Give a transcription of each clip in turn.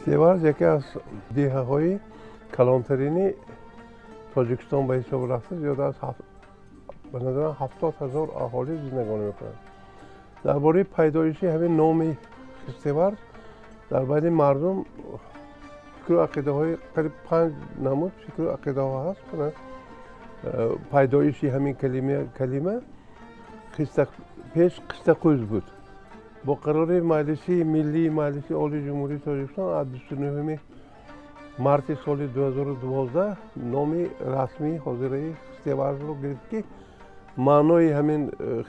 Хистеварз яке аз деҳаҳои калонтарини Тоҷикистон ба ҳисоб рафта, зиёда аз ба назарам 70,000 аҳолӣ зиндагонӣ мекунанд. Дар бораи пайдоиши ҳамин номи Хистеварз дар байни мардум фикру ақидаҳои қариб 5 намуд фикру ақидаҳо ҳаст. Пайдоиши ҳамин калима пеш Қистақӯз буд. Бо қарори Маҷлиси Миллии Маҷлиси Олии Ҷумҳурии Тоҷикистон аз 29 марти соли 2012 номи расмии ҳозираи Хистеварзро гирифт, ки маънои ҳамин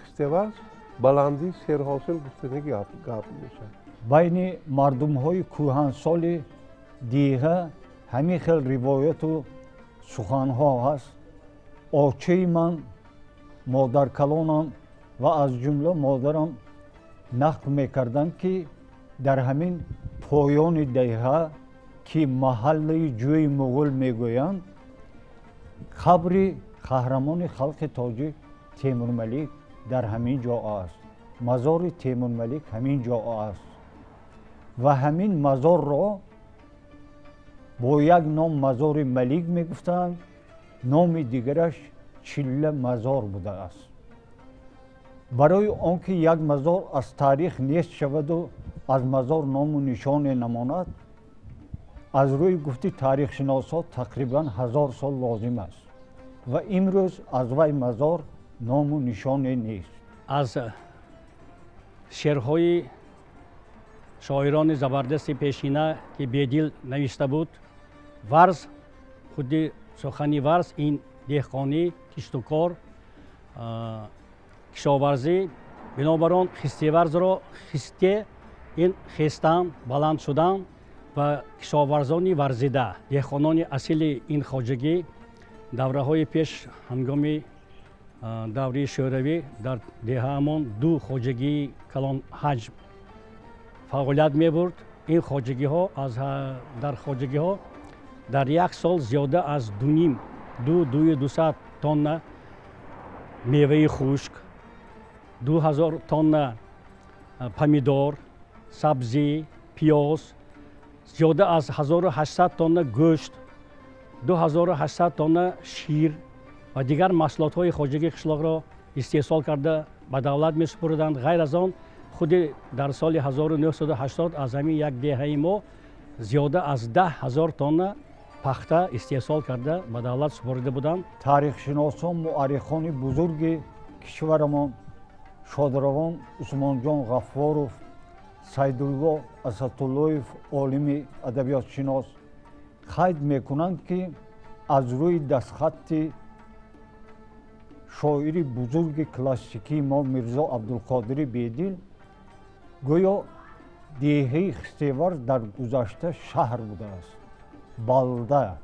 Хистеварз баландии серҳосил гуфтани гап мешавад. Байни мардумҳои кӯҳансоли деҳа ҳамин хел ривояту суханҳо ҳаст. Очаи ман, модаркалонам ва аз ҷумла модарам нақл мекарданд, ки дар ҳамин поёни деҳа, ки маҳаллаи ҷӯи муғул мегӯянд, қабри қаҳрамони халқи тоҷик Темурмалик дар ҳамин ҷо аст. Мазори Темурмалик ҳамин ҷо аст ва ҳамин мазорро бо як ном мазори Малик мегуфтанд, номи дигараш Чилла мазор будааст. Барои он ки як мазор аз таърих нест шаваду аз мазор ному нишоне намонад, аз рӯи гуфти таърихшиносҳо тақрибан 1000 сол лозим аст ва имрӯз аз вай мазор ному нишоне нест. Аз шеърҳои шоирони забардасти пешина, ки Бедил навишта буд, варз, худи сухани варз ин деҳқонӣ, киштукор, кишоварзӣ. Бинобар он Хистеварзро хисте ин хестан, баланд шудан ва кишоварзони варзида, деҳқонони асили ин хоҷагӣ давраҳои пеш ҳангоми даври шӯравӣ дар деҳаамон ду хоҷагии калонҳаҷм фаъолият мебурд. Ин хоҷагиҳо дар хоҷагиҳо дар як сол зиёда аз 2,5-2,200 тонна меваи хушк, 2000 тонна помидор, сабзӣ, пиёз, зиёда аз 1800 тонна гӯшт, 2800 тонна шир ва дигар маҳсулотҳои хоҷагии қишлоқро истеҳсол карда ба давлат месупурданд. Ғайр аз он, худи дар соли 1980 аз ҳамин як деҳаи мо зиёда аз 10,000 тонна пахта истеҳсол карда ба давлат супорида буданд. Таърихшиносон, муаррихони бузурги кишварамон шодравон Усмонҷон Ғаффоров, Сайдулло Асадуллоев, олими адабиётшинос, қайд мекунанд, ки аз рӯи дастхатти шоири бузурги классикии мо Мирзо Абдулқодири Бедил, гӯё деҳаи Хистеварз дар гузашта шаҳр будааст. Балда,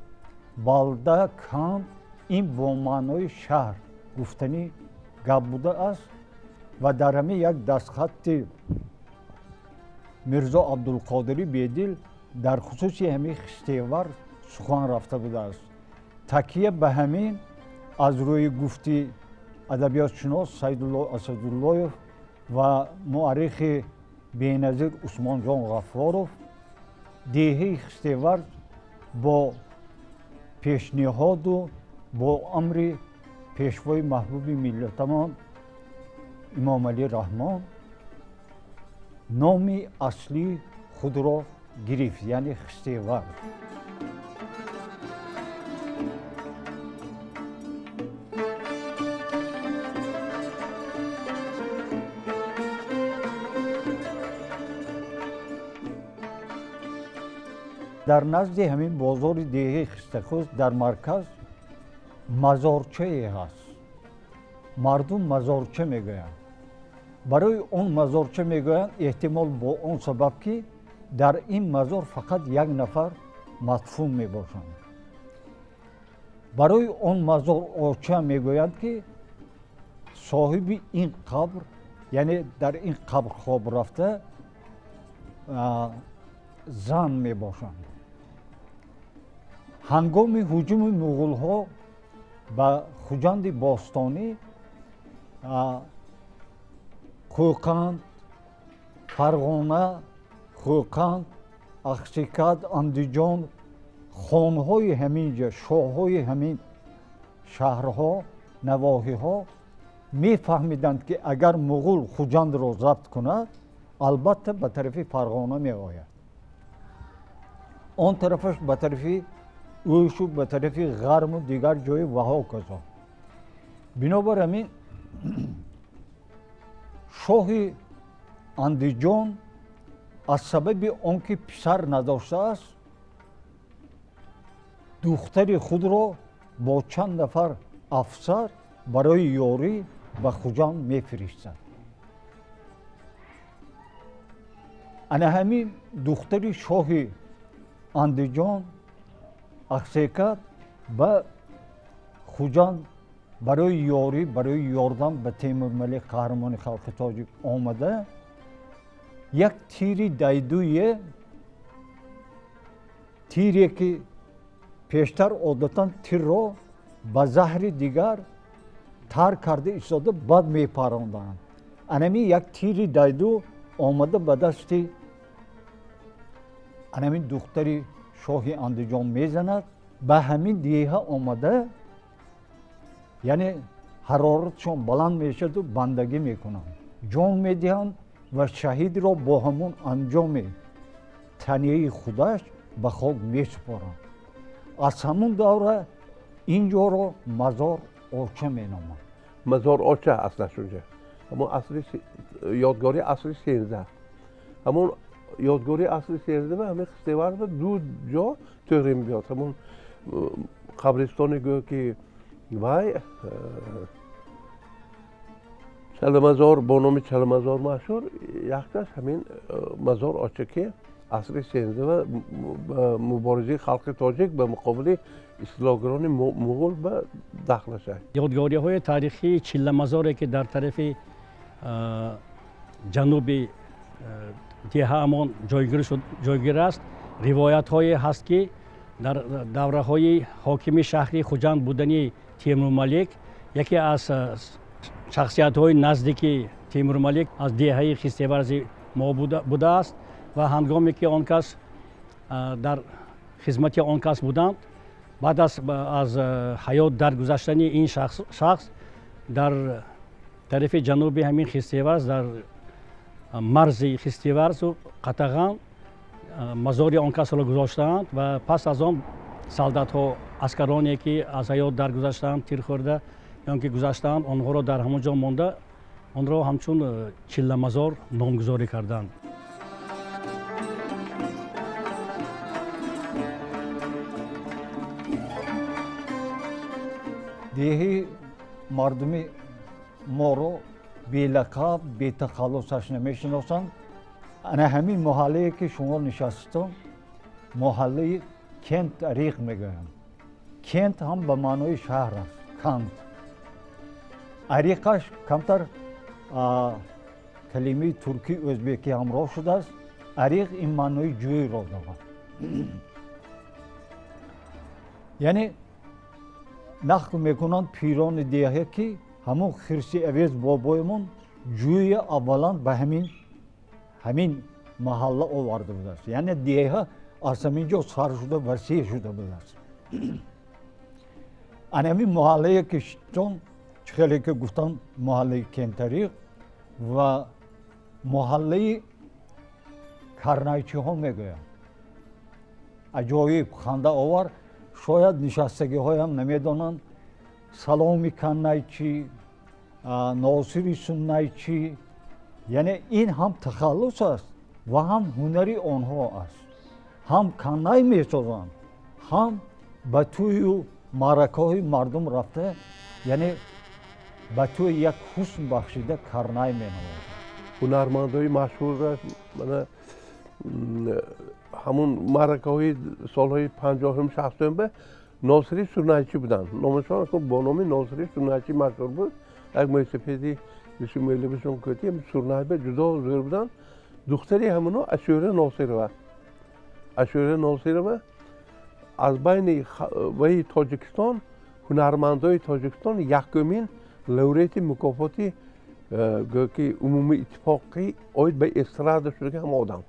балда канд ин бо маънои шаҳр гуфтанӣ гап будааст ва дар ҳамин як дастхатти Мирзо Абдулқодири Бедил дар хусуси ҳамин Хистеварз сухан рафта будааст. Такия ба ҳамин аз рӯи гуфти адабиётшинос Сайдулло Асадуллоев ва муаррихи беназир Усмонҷон Ғаффоров, деҳаи Хистеварз бо пешниҳоду бо амри пешвои маҳбуби миллатамон Имомалӣ Раҳмон номи аслии худро гирифт, яъне Хистеварз. Дар назди ҳамин бозори деҳаи Хистахӯз дар марказ Мазорчае ҳаст, мардум мазорча мегӯянд. Барои он мазорча мегӯянд, эҳтимол бо он сабаб, ки дар ин мазор фақат як нафар мадфун мебошанд. Барои он мазор оча мегӯянд, ки соҳиби ин қабр, яъне дар ин қабр хоб рафта зан мебошанд. Ҳангоми ҳуҷуми муғулҳо ба Хуҷанди бостонӣ, Қӯқанд, Фарғона, Хӯқанд, Ахсикат, Андиҷон, хонҳои ҳамин ҷа, шоҳҳои ҳамин шаҳрҳо, навоҳиҳо мефаҳмиданд, ки агар муғул Хуҷандро забт кунад, албатта ба тарафи Фарғона меояд, он тарафаш ба тарафи Ӯшу, ба тарафи Ғарму дигар ҷои ва ҳоказо. Бинобар ҳамин шоҳи Андиҷон аз сабаби он ки писар надоштааст, духтари худро бо чанд нафар афсар барои ёрӣ ба Хуҷанд мефиристад. Ана ҳамин духтари шоҳи Андиҷон Ахсекат ба Хуҷанд барои ёрӣ, барои ёрдам ба Темурмалик, қаҳрамони халқи тоҷик омада, як тири дайдуе, тире ки пештар одатан тирро ба заҳри дигар тар карда истода бад мепаронданд, анами як тири дайду омада ба дасти анамин духтари шоҳи Андиҷон мезанад. Ба ҳамин деҳа омада, яъне ҳароратшон баланд мешаду бандагӣ мекунанд, ҷон медиҳанд ва шаҳидро бо ҳамон анҷоми танияи худаш ба хок месупоранд. Аз ҳамон давра ин ҷоро Мазор Оча меноманд. Мазор Оча аслаш унҷа ҳамон асри ёдгори асри 13, ҳамон ёдгори асри 13 ва ҳамин Хистеварз ду ҷо тӯғрим биёд. Ҳамон қабристони гӯё ки вай Чаламазор, бо номи Чаламазор машҳур, якташ ҳамин Мазор Оча, ки асри 13 ба муборизаи халқи тоҷик ба муқобили истилогарони муғул ба дахлашад. Ёдгориҳои таърихии Чилламазоре, ки дар тарафи ҷануби деҳаамон ҷойгир аст, ривоятҳое ҳаст, ки дар давраҳои ҳокими шаҳри Хуҷанд будани Темурмалик, яке аз шахсиятҳои наздики Темурмалик аз деҳаи Хистеварзи мо будааст ва ҳангоме ки он кас дар хизмати он кас буданд, баъд аз ҳаёт даргузаштани ин шахс дар тарафи ҷануби ҳамин Хистеварз, дар марзи Хистеварзу Қатаған мазори он касро гузоштаанд ва пас аз он солдатҳо, аскароне ки аз ҳаёт даргузаштаанд, тир хӯрда ё ки гузаштаанд, онҳоро дар ҳамон ҷо монда, онро ҳамчун Чилламазор номгузорӣ карданд. Деҳи мардуми моро белақаб, бетахаллусаш намешиносанд. Ана ҳамин маҳаллае ки шумо нишастетон, маҳаллаи Кент Ариқ мегӯянд. Кент ҳам ба маънои шаҳр аст, кант. Ариқаш камтар калимаи туркӣ ӯзбекӣ ҳамроҳ шудааст. Ариқ ин маънои ҷӯйро дорад. Яъне нақл мекунанд пирони деҳа, ки ҳамон хирси авез бобоямон ҷӯя аввалан ба ҳамин маҳалла оварда будааст. Яъне деҳа аз ҳамин ҷо сар шуда, васеъ шуда будааст. Ана ҳамин маҳаллае ки чон чӣ хеле ки гуфтам, маҳаллаи Кентариқ ва маҳаллаи карнайчиҳо мегӯянд. Аҷоиб, хандаовар, шояд нишастагиҳоям намедонанд. Саломи каннайчӣ, Носири суннайчӣ, яъне ин ҳам тахаллус аст ва ҳам ҳунари онҳо аст. Ҳам каннай месозанд, ҳам ба тӯю Маъракаҳои мардум рафта, яъне ба тӯй як ҳусн бахшида карнай менавозад. Ҳунармандои машҳурра мана ҳамун маъракаҳои солҳои панҷоҳум шастум ба Носири Сурнайчӣ буданд. Номашон бо номи Носири Сурнайчӣ машҳур буд. Як мӯйсафеди мӯйлабашон кӯти сурнайба ҷудо зӯр буданд. Духтари ҳамуно Ашӯра Носирова. Ашӯра Носирова аз байни ваи Тоҷикистон, ҳунармандои Тоҷикистон якумин лауреати мукофоти гӯё ки умумии иттифоқӣ оид ба эстрада шудаги ҳама одам.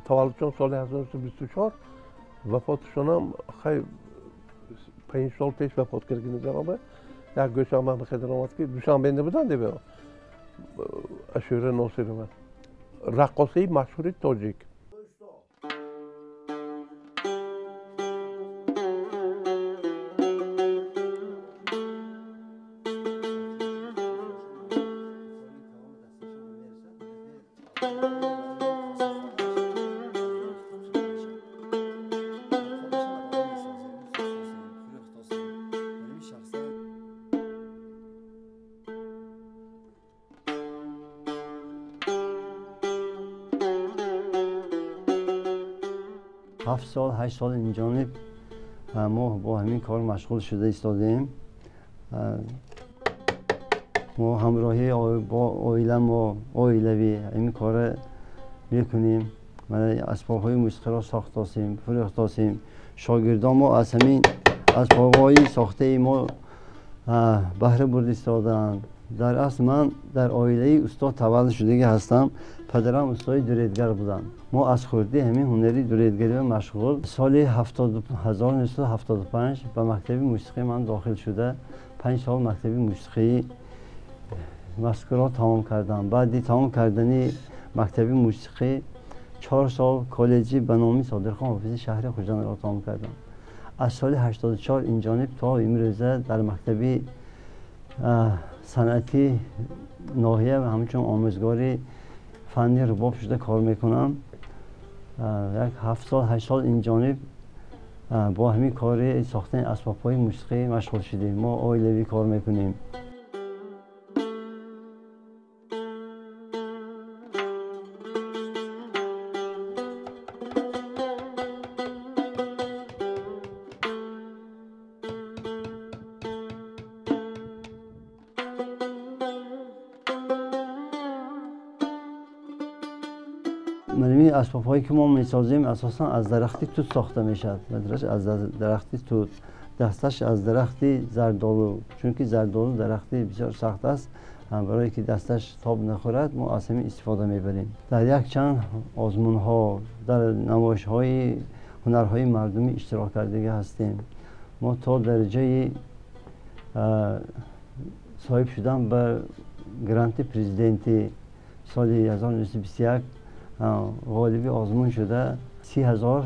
Таваллудшон соли 1924, вафотшонам хай 5 сол пеш вафот кардагини заноба. Як гӯшанба хедар омад ки Душанбеда буданд деб Ашӯра Носирова, раққосаи машҳури тоҷик. 7 сол 8 сол инҷониб мо бо ҳамин кор машғул шуда истодаем. Мо ҳамроҳӣ бо оиламо оилавӣ ҳамин корро мекунем. Асбобҳои мусиқиро сохтосем, фурӯхтосем. Шогирдон мо аз ҳамин асбобҳои сохтаи мо баҳра бурда истодаанд. Дар асл ман дар оилаи устод таваллуд шудагӣ ҳастам. Падарам устои дуредгар буданд. Мо аз хурдӣ ҳамин ҳунари дуредгариро машғул. Соли 1975 ба мактаби мусиқӣ ман дохил шуда, 5 сол мактаби мусиқии мазкурро тамом кардам. Баъди тамом кардани мактаби мусиқӣ 4 сол коллеҷи ба номи Содирхон Ҳофизи шаҳри Хуҷандро тамом кардам. Аз соли 84 инҷониб то имрӯза дар мактаби санъати ноҳия ва ҳамчун омӯзгори фанни рубоб шуда кор мекунам. Як 7 сол 8 сол инҷониб бо ҳамин кори сохтани асбобҳои мусиқӣ машғул шудем. Мо оилавӣ кор мекунем. Асбобҳое ки мо месозем асосан аз дарахти тут сохта мешавад. Аз дарахти тут, дасташ аз дарахти зардолу, чунки зардолу дарахти бисёр сахт аст. Барое ки дасташ тоб нахӯрад, мо аз ҳамин истифода мебарем. Дар якчанд озмунҳо, дар намоишҳои ҳунарҳои мардумӣ иштирок кардагӣ ҳастем. Мо то дараҷаи соҳиб шудан ба гранти президентӣ соли 1921 ғолиби озмун шуда 30,000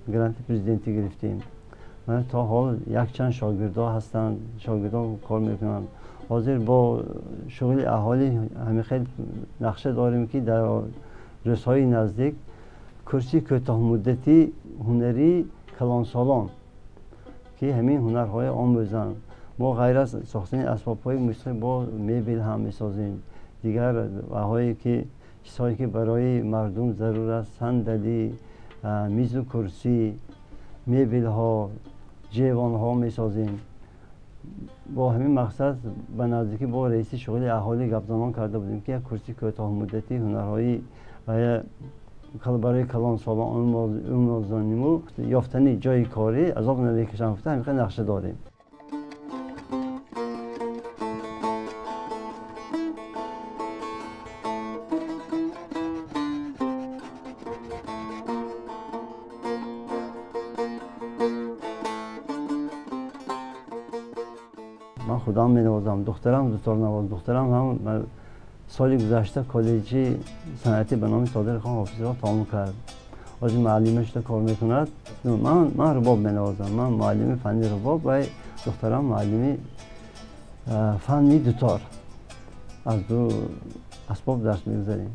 гранти президентӣ гирифтем. То ҳол якчанд шогирдҳо ҳастанд, шогирдҳо кор мекунанд. Ҳозир бо шуғли аҳолӣ ҳамин хел нақша дорем ки дар рӯзҳои наздик курси кӯтоҳмуддати ҳунарии калонсолон ки ҳамин ҳунарҳоро омӯзанд. Мо ғайр аз сохтани асбобҳои мусиқӣ бо мебел ҳам месозем. Дигар ваҳое ки чизҳое ки барои мардум зарур аст, сандалӣ, мизу курсӣ, мебелҳо, ҷевонҳо месозем. Бо ҳамин мақсад ба наздикӣ бо раиси шуғли аҳолӣ гапзанон карда будем ки як курси кӯтоҳмуддати ҳунарҳои барои калонсолон омӯзониму ёфтани ҷойи корӣ азоб намекашанд гуфта ҳамин хел нақша дорем. Ман худам менавозам, духтарам дутор навоз. Духтарам ҳам соли гузашта коллеҷи санъатӣ ба номи Содирхон Ҳофизро тамом кард. Ҳозир муаллима шуда кор мекунад. Ман рубоб менавозам. Ман муаллими фанни рубоб ва духтарам муаллими фанни дутор. Аз ду асбоб дарс мегузарем.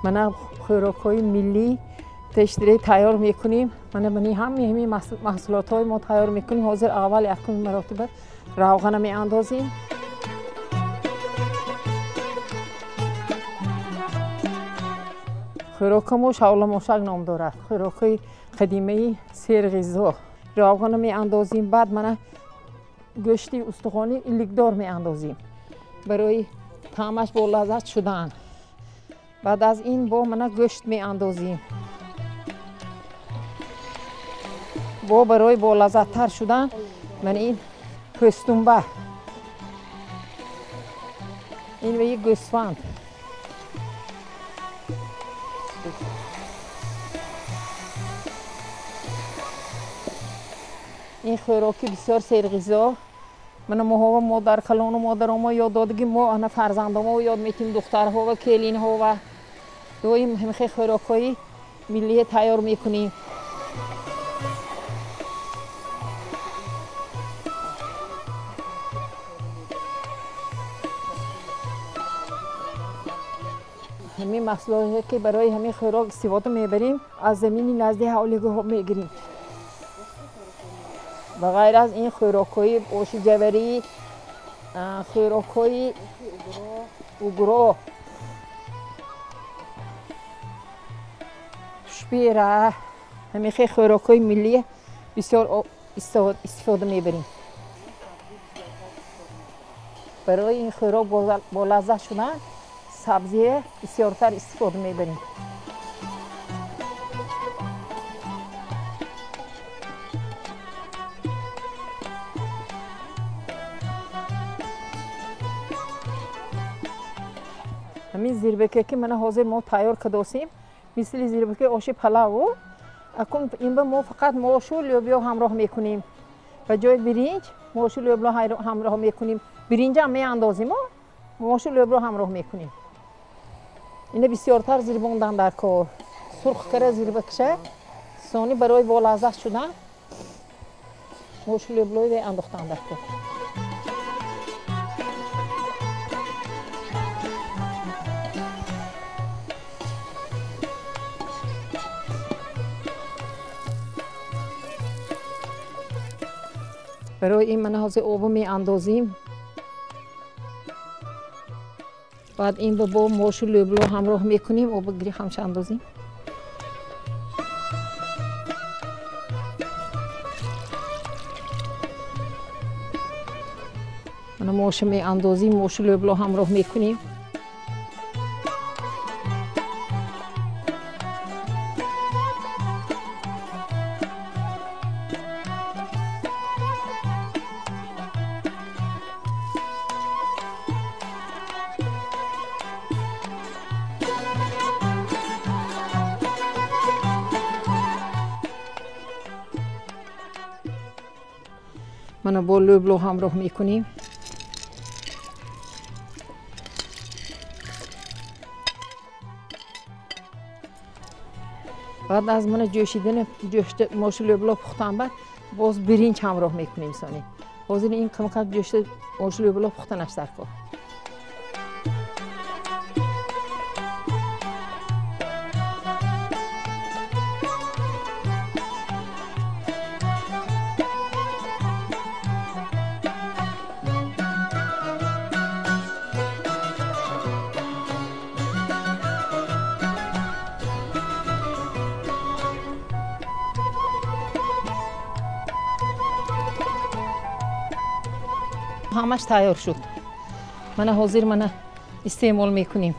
Мана хӯрокҳои миллӣ тештире тайёр мекунем. Мана мани ҳамаи маҳсулотҳои мо тайёр мекунем. Ҳозир аввал якум маротиба равғана меандозем. Хӯрока мо шавламошак ном дорад. Хӯрокҳои қадимаи серғизо. Равғана меандозем, баъд мана гӯшти устухони иликдор меандозем барои таъмаш болаззат шудан. Баъд аз ин бо мана гӯшт меандозем. Бо барои болаззаттар шудан мана ин пӯстумба, ин ваи гӯсфанд. Ин хӯроки бисёр серғизо. Мана моҳова модаркалону модаромо ёд додагӣ, мо ана фарзандомо ёд метим, духтарҳо ва келинҳо ва доим ҳамихе хӯрокҳои миллие тайёр мекунем. Ҳамин маҳсулоте ки барои ҳамин хӯрок истифода мебарем, аз замини назди ҳавлигоҳ мегирем. Ба ғайр аз ин хӯрокҳои оши ҷаварӣ, хӯрокҳои угро, тушпера, ҳамихе хӯрокҳои миллӣ бисёр истифода мебарем. Барои ин хӯрок болаззат шудан сабзие бисёртар истифода мебарем. Ҳамин зирбаке ки мана ҳозир мо тайёр кардосем, мисли зирбаки оши палаву, акун инба мо фақат мошу лӯбиё ҳамроҳ мекунем. Ба ҷои биринҷ мошу лӯбиё ҳамроҳ мекунем. Биринҷам меандозем, мошу лӯбиё ҳамроҳ мекунем. Ина бисёртар зирбондан дар кор. Сурх кара зирбакша, сони барои болаззат шудан мошу лӯбиё андохтан дар кор. Барои ин мана ҳозир обу меандозем. Баъд ин бо мошу лӯбло ҳамроҳ мекунем, обу гири ҳамша андозем. Мана мошу меандозем, мошу лӯбло ҳамроҳ мекунем. Мана бо лӯбло ҳамроҳ мекунем. Баъд аз мана ҷӯшидани мошу лӯбло пухтан баъд боз биринҷ ҳамроҳ мекунем. Сони ҳозир ин камкам ҷӯшида мошу лӯбло пухтанаш дар кор. Ҳамаш тайёр шуд. Мана ҳозир мана истеъмол мекунем.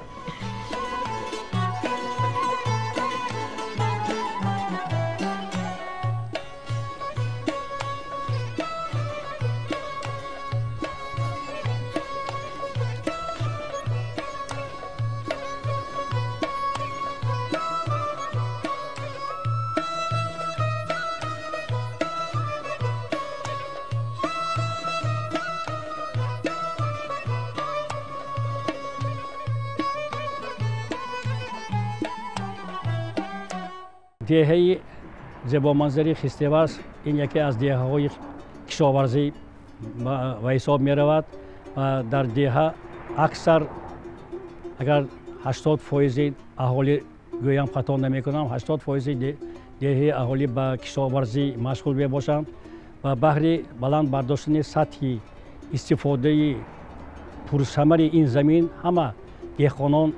Деҳаи зебоманзари Хистеварз ин яке аз деҳаҳои кишоварзӣ ба ҳисоб меравад ва дар деҳа аксар агар 80% аҳолӣ гӯям хато намекунам, 80% деҳаи аҳолӣ ба кишоварзӣ машғул мебошанд ва баҳри баланд бардоштани сатҳи истифодаи пурсамари ин замин ҳама деҳқонон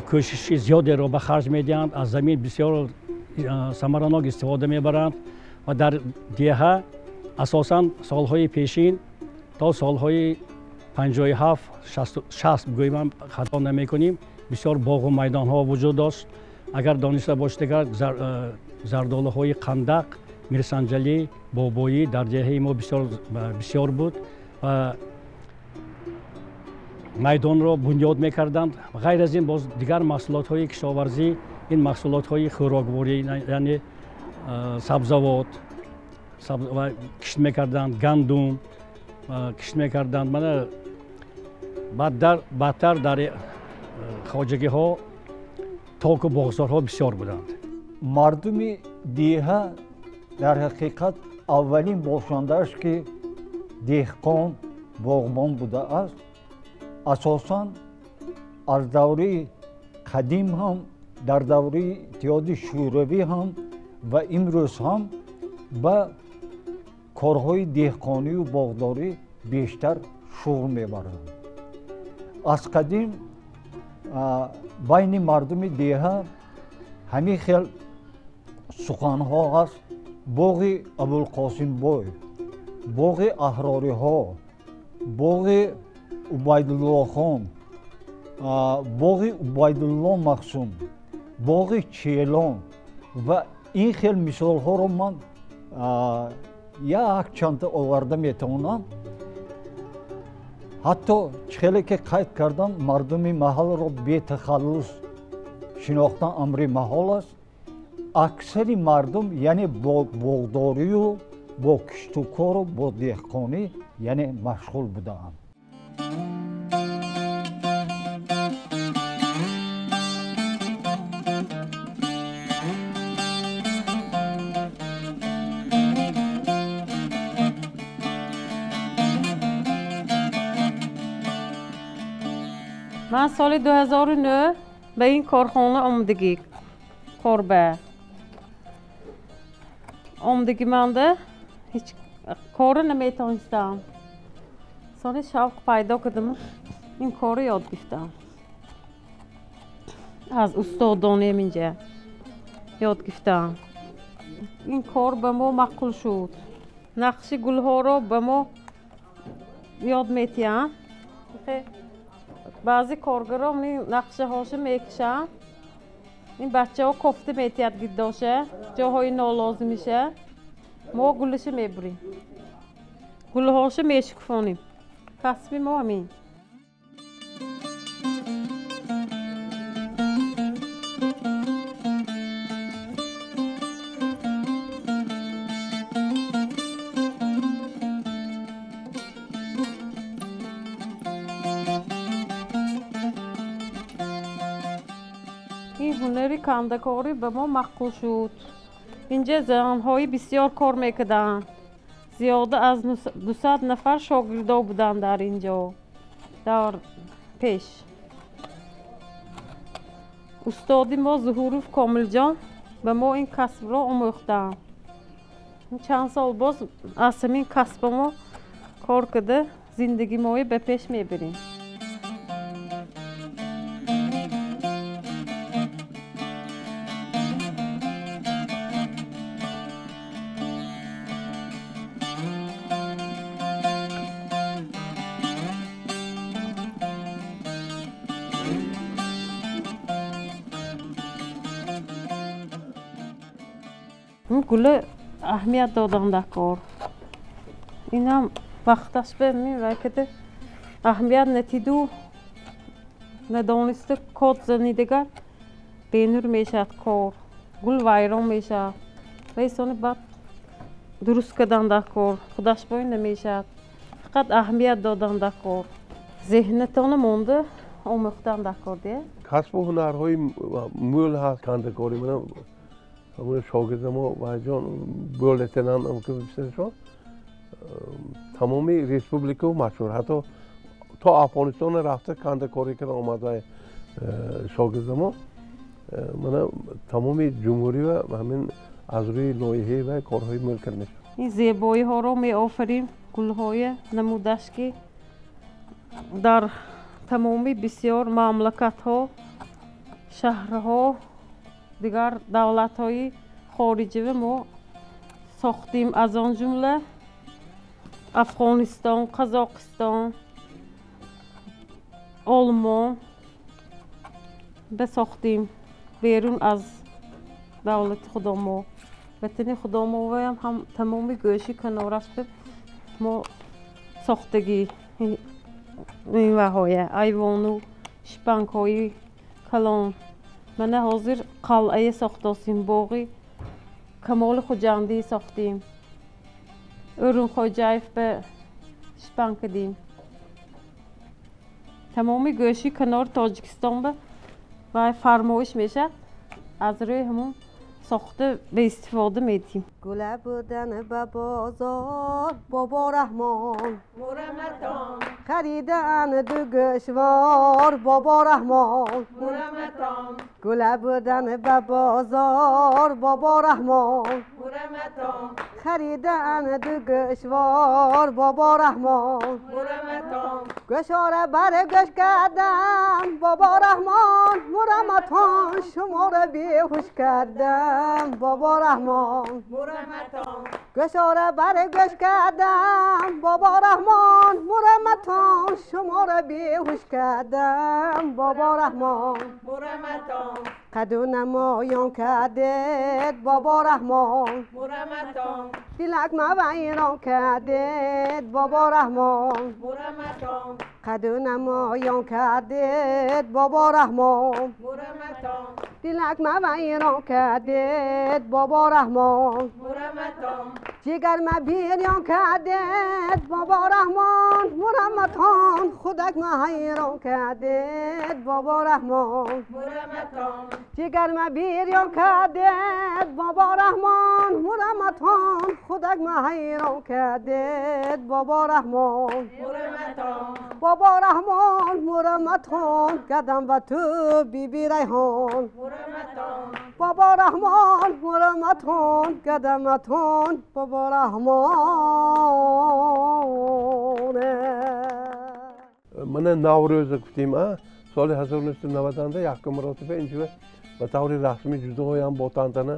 кӯшиши зиёдеро ба харҷ медиҳанд, аз замин бисёр самаранок истифода мебаранд ва дар деҳа асосан солҳои пешин то солҳои 57, 60 гӯям хато намекунем, бисёр боғу майдонҳо вуҷуд дошт. Агар дониста бошед, агар зардолуҳои қандақ, мирсанҷалӣ, бобоӣ дар деҳаи мо бисёр буд ва майдонро бунёд мекарданд. Ғайр аз ин боз дигар маҳсулотҳои кишоварзӣ, ин маҳсулотҳои хӯрокворӣ, яъне сабзавот кишт мекарданд, гандум кишт мекарданд. Мана баъдтар дар хоҷагиҳо току боғзорҳо бисёр буданд. Мардуми деҳа дар ҳақиқат аввалин бошандааш ки деҳқон, боғбон будааст, асосан аз давраи қадим ҳам, дар давраи Иттиҳоди Шӯравӣ ҳам ва имрӯз ҳам ба корҳои деҳқонию боғдорӣ бештар шуғл мебаранд. Аз қадим байни мардуми деҳа ҳамин хел суханҳо ҳаст: боғи Абулқосимбой, боғи Аҳрориҳо, боғи Убайдуллохон, боғи Убайдулло Махсум, боғи Челон ва ин хел мисолҳоро ман якчанда оварда метавонам. Ҳатто хеле ки қайд кардам, мардуми маҳалро бетахаллус шинохтан амри маҳол аст. Аксари мардум яъне бо боғдорию бо киштукору бо деҳқонӣ яъне машғул будаанд. Ман соли 2009 ба ин корхона омадагӣ, корба омадагӣ манда ҳеҷ корро наметавонистам. Соли шавқ пайдо кардам, ин корро ёд гирифтам. Аз устодонем инҷа ёд гирифтам. Ин кор ба мо маъқул шуд. Нақши гулҳоро ба мо ёд метиҳанд. Баъзе коргарон нақшаҳоша мекушанд. Ин бачаҳо кофта метиҳад гиддоша, ҷоҳои нолозимиша. Мо гулаша мебурем, гулҳоша мешукуфонем. Касби мо ҳамин. Ин ҳунари кандакорӣ ба мо маъқул шуд. Инҷа занҳои бисёр кор мекарданд. Зиёда аз 200 нафар шогирдо буданд дар ин ҷо, дар пеш. Устоди мо Зуҳуров Комилҷон ба мо ин касбро омӯхтанд. Чанд сол боз аз ҳамин касба мо кор карда зиндагимои ба пеш мебарем. Гула аҳамият додам дар кор. Инам вақташ ба мевакада аҳамият натиду надониста код зани дигар бенур мешавад кор, гул вайрон мешавад. Вайсони баъд дуруст кардан дар кор, худаш бой намешавад. Фақат аҳамият додан дар кор. Зеҳнатона монда омӯхтан дар кор дия. Касбу ҳунарҳои мӯл ҳаст кандакорӣ. Мана ҳамон шогирди мо Вайҷон бӯлетенан бисаршон тамоми республика машҳур, ҳатто то Афғонистон рафта кандакорӣ карда омада. Шогирдамо мана тамоми ҷумҳурӣ ва ҳамин аз рӯи лоиҳаи ва корҳои мӯл карда мешавад. Ин зебоиҳоро меофарем, гулҳои намудаш ки дар тамоми бисёр мамлакатҳо, шаҳрҳо, дигар давлатҳои хориҷӣ мо сохтем, аз он ҷумла Афғонистон, Қазоқистон, Олмон бисохтем. Берун аз давлати худомо, ватани худомоам ҳам тамоми гӯши канораш мо сохтагӣ меваҳоя, айвону шипангҳои калон. Мана ҳозир қалъае сохтосем, боғи Камоли Хуҷандӣ сохтем, Ӯрунхоҷаев ба шипанг кардем. Тамоми гӯши канори Тоҷикистон ба вай фармоиш мешавад, аз рӯи ҳамон сохта ба истифода медиҳем. Гула бурдан ба бозор Бобо Раҳмон, Мураматон, харидан ду гӯшвор Бобо Раҳмон, Мураматон, гула бурдан ба бозор Бобо Раҳмон, Мураматон, харидан ду гӯшвор Бобо Раҳмон, Мураматон, гӯшора бар гӯш кардам Бобо Раҳмон, Мураматон, шуморо беҳуш кардам Бобо Раҳмон, Мураматон, гӯшора бар гӯш кардам Бобо Раҳмон, Мураматон, шуморо беҳуш кардам Бобо Раҳмон, Мураматон, қаду намоён кардед Бобо Раҳмон, Мураматон, дилак мавайрон кардед Бобо Раҳмон, Мураматон, қаду намоён кардед Бобо Раҳмон, Мураматон, дилак мавайрон кардед Бобо Раҳмон, Мураматон, ҷигар ма бирён кардед Бобо Раҳмон, Мураматон, худак ма ҳайрон кардед Бобо Раҳмон, Мураматон, ҷигар ма бирён кардед Бобо Раҳмон, Мураматон, худак ма ҳайрон кардед Бобо Раҳмон, Мураматон, Бобо Раҳмон, Мураматон, гадам ба ту Биби Райҳон, Мураматон, Бобо Раҳмон, Мураматон, гадаматон Бобо Раҳмон. Мана Наврӯза гуфтем, соли 1990 якум маротиба инҷо ба таври расмӣ ҷудоям бо тантана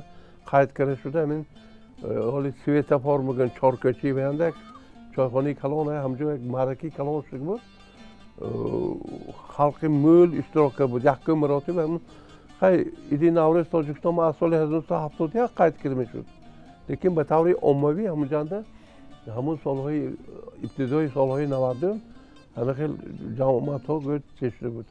қайд карда шуда. Ҳамин ҳоли светофор мегӯянд, чоркӯчӣ меянда як чойхонаи калон, ҳамҷо як маъракаи калон шуда буд, халқи мӯл иштирок карда буд. Якум маротиба хай иди Наврӯз Тоҷикистон аз соли 1971 қайд карда мешуд, лекин ба таври оммавӣ ҳамонҷанда ҳамон солҳои ибтидои солҳои 90 ҳама хел ҷамоатҳо гӯё чӣ шуда буд.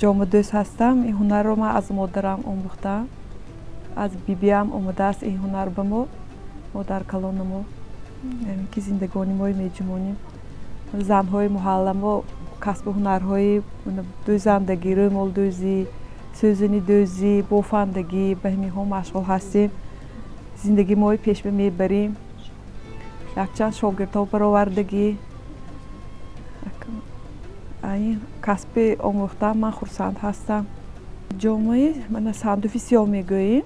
Ҷомадӯз ҳастам. Ин ҳунарро ман аз модарам омӯхтам, аз бибиам омадааст ин ҳунар ба мо, модаркалони мо, ки зиндагони мои меҷумонем. Занҳои муҳалла мо касбу ҳунарҳои дӯзандагӣ, рӯмолдӯзӣ, сӯзанидӯзӣ, бофандагӣ ба ҳаминҳо машғул ҳастем. Зиндагии мои пешба мебарем. Якчанд шогирдҳо баровардагӣ. Ин касби омӯхтам ман хурсанд ҳастам. Ҷомаи мана сандуфи сиёҳ мегӯем,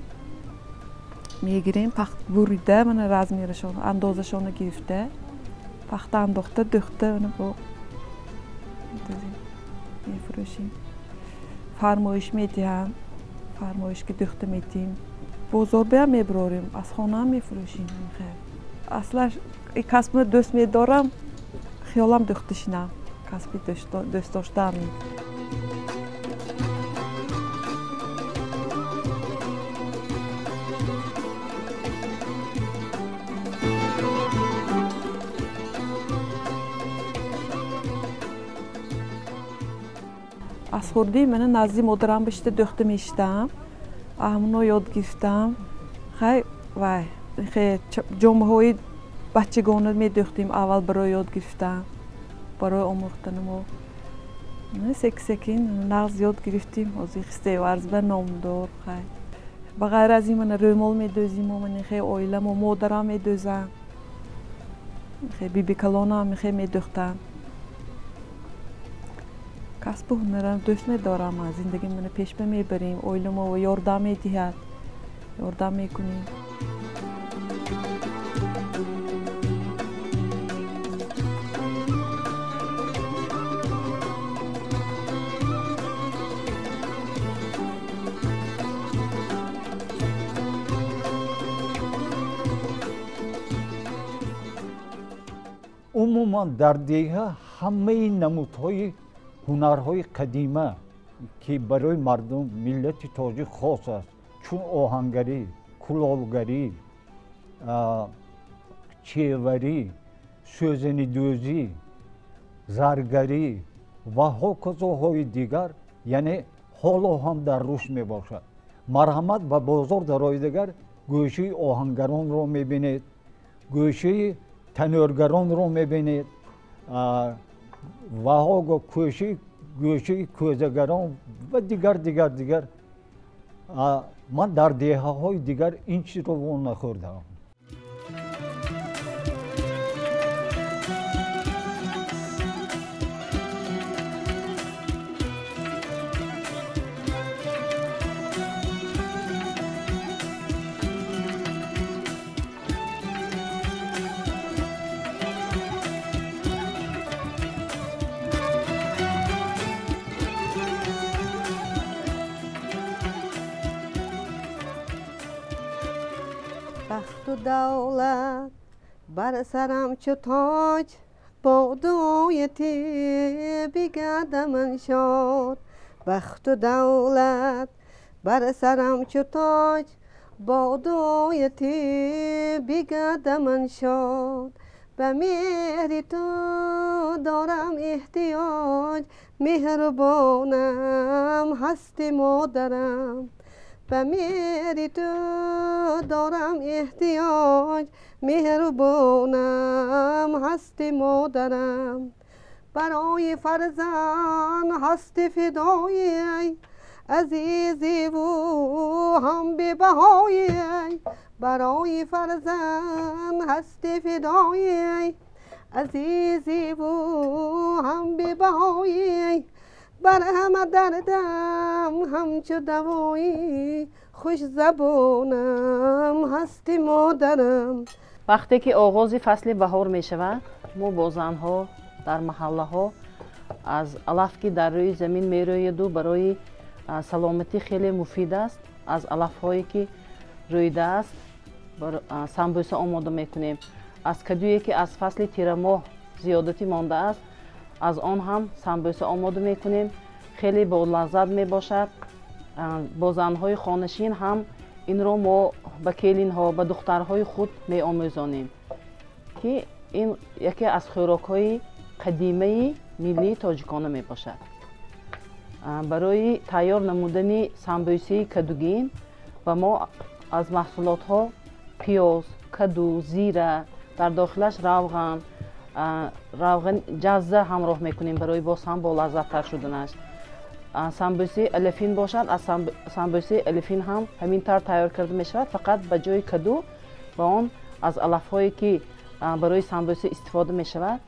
мегирем, пахт бурида, мана размерашон, андозашонро гирифта, пахта андохта, дӯхта, мана бо мефурӯшем. Фармоиш медиҳам, фармоиш ки дӯхта медиҳем. Бозор биям мебарорем, аз хонаам мефурӯшем. Аслан ин касбро дӯст медорам, хиёлам дӯхта шинам. Касби дӯст доштаам. Аз хурдӣ мана назди модарам бишида дӯхта мешидам, ҳамоно ёд гирифтам. Хай вай ҷомаҳои бачагона медӯхтем аввал барои ёд гирифтан, барои омӯхтани мо. Сек-секин нағз ёд гирифтем, ҳозир хистеварзба номдор. Хай ба ғайр аз ин мана рӯмол медӯзим, мана хе оиламо, модарам медӯзам, хе бибикалонам хе медӯхтам. Касбу ҳунарам дӯст медорам, зиндагӣ мана пешба мебарем, оиламо ёрдам медиҳад, ёрдам мекунем. Умуман дар деҳа ҳамаи намудҳои ҳунарҳои қадима, ки барои мардум миллати тоҷик хос аст, чун оҳангарӣ, кулолгарӣ, чеварӣ, сӯзанидӯзӣ, заргарӣ ва ҳоказоҳои дигар, яъне ҳоло ҳам дар рушд мебошад. Марҳамат ба бозор дароидагар гӯшаи оҳангаронро мебинед, гӯшаи танӯргаронро мебинед ва гӯшаи кӯзагарон ва дигар дигар дигар. Ман дар деҳаҳои дигар ин чизро вон нахӯрдаам. Бахту давлат бар сарам чу тоҷ, бо дуои бигардаман шод. Бахту давлат бар сарам чу тоҷ, бо дуои бигардаман шод. Ба меҳри ту дорам эҳтиёҷ, меҳрубонам ҳасти модарам. Ба меҳри ту дорам эҳтиёҷ, меҳрубонам ҳасти модарам. Барои фарзанд ҳасти фидоӣ, азизиву ҳам бебаҳоӣ. Барои фарзанд ҳасти фидоӣ, азизиву ҳам бебаҳоӣ. Бар ҳама дардам ҳамчу давоӣ, хушзабонам ҳасти модарам. Вақте ки оғози фасли баҳор мешавад, мо бо занҳо дар маҳаллаҳо аз алаф, ки дар рӯи замин мерӯяду барои саломатӣ хеле муфид аст, аз алафҳое ки рӯидааст самбӯса омода мекунем. Аз кадуе ки аз фасли тирамоҳ зиёдатӣ мондааст, аз он ҳам самбӯса омода мекунем. Хеле болаззат мебошад. Бо занҳои хонашин ҳам инро мо ба келинҳо, ба духтарҳои худ меомӯзонем, ки ин яке аз хӯрокҳои қадимаи миллии тоҷикона мебошад. Барои тайёр намудани самбӯсаи кадугин ба мо аз маҳсулотҳо пиёз, каду, зира, дар дохилаш равған, равған ҷазза ҳамроҳ мекунем барои боз ҳам болаззаттар шуданаш. Самбӯсаи алафин бошад, аз самбӯсаи алафин ҳам ҳамин тавр тайёр карда мешавад, фақат ба ҷои каду ба он аз алафҳое ки барои самбӯса истифода мешавад,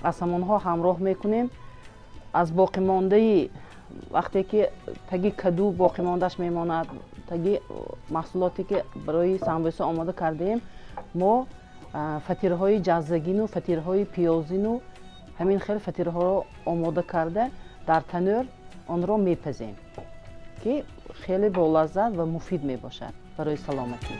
аз ҳамонҳо ҳамроҳ мекунем. Аз боқимондаи вақте ки таги каду боқимондааш мемонад, таги маҳсулоте ки барои самбӯса омода кардаем, мо фатирҳои ҷаззагину фатирҳои пиёзину ҳамин хел фатирҳоро омода карда дар танӯр онро мепазем, ки хеле болаззат ва муфид мебошад барои саломатӣ.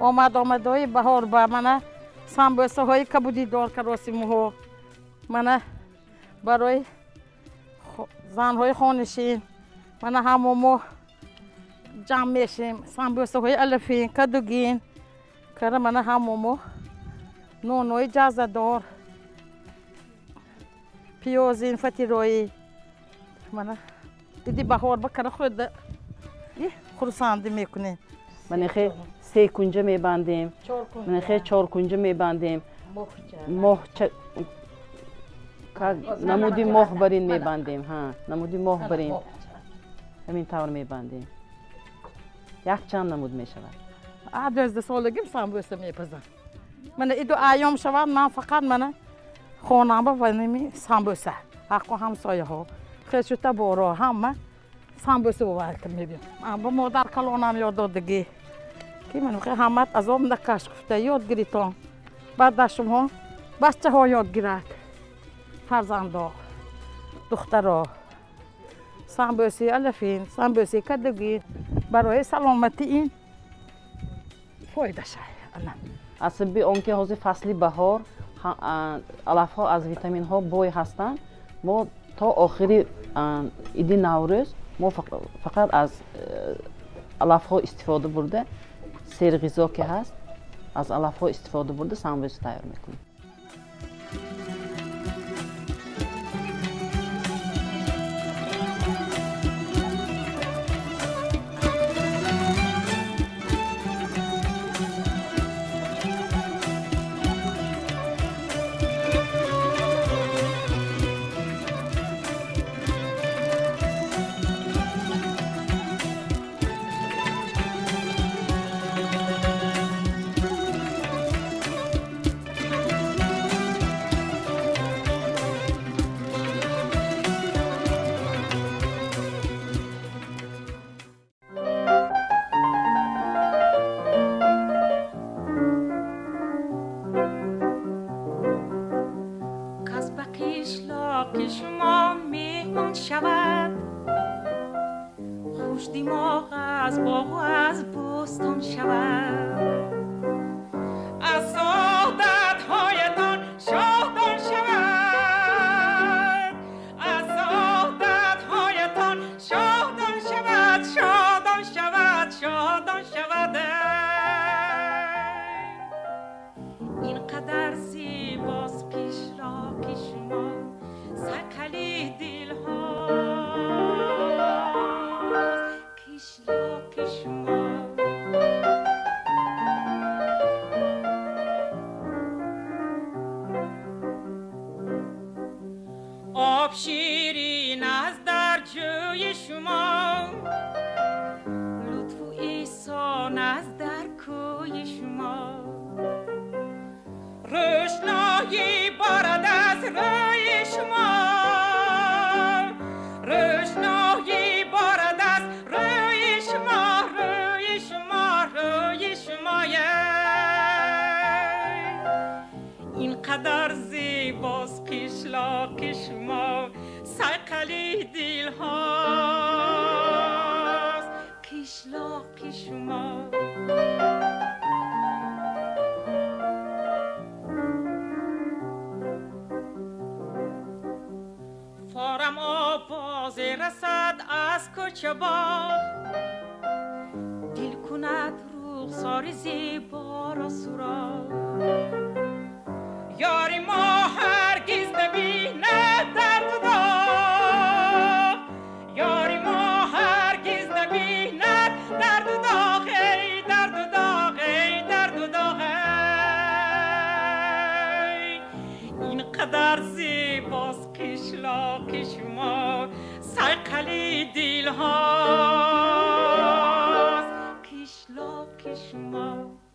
Омад омадҳои баҳор ба мана самбӯсаҳои кабудидор каросимуҳо мана барои занҳои хонишин мана ҳамо мо ҷамъ мешем самбӯсаҳои алафин кадугин кара мана ҳамо мо нонҳои ҷазадор пиёзин фатироӣ мана иди баҳор ба кара хӯрда хурсандӣ мекунем. Манехе се кунҷа мебандем, манехе чор кунҷа мебандем, моҳ намуди моҳ барин мебандем, намуди моҳ барин ҳамин тавр мебандем. Якчанд намуд мешавад. 12 солагим самбӯса мепазам. Мана иду айём шавад, ман фақат мана хонама ва ними самбӯса ҳаққу ҳамсояҳо хешута боро ҳама самбӯса оварда мебиём. Ба модар калонам ёд додагӣ ки ман ҳамат азоб накаш гуфта ёд гиритон, баъд аз шумо бачаҳо ёд гирад, фарзандо, духтаро. Самбӯси алафин, самбӯси кадугин барои саломатӣ ин фоидаша. Аз сабаби он ки ҳозир фасли баҳор алафҳо аз витаминҳо бой ҳастанд, мо то охири иди Наврӯз мо фақат аз алафҳо истифода бурда, серғизо ки ҳаст аз алафҳо истифода бурда самбӯса тайёр мекунем. دلهاست کشلاق شما.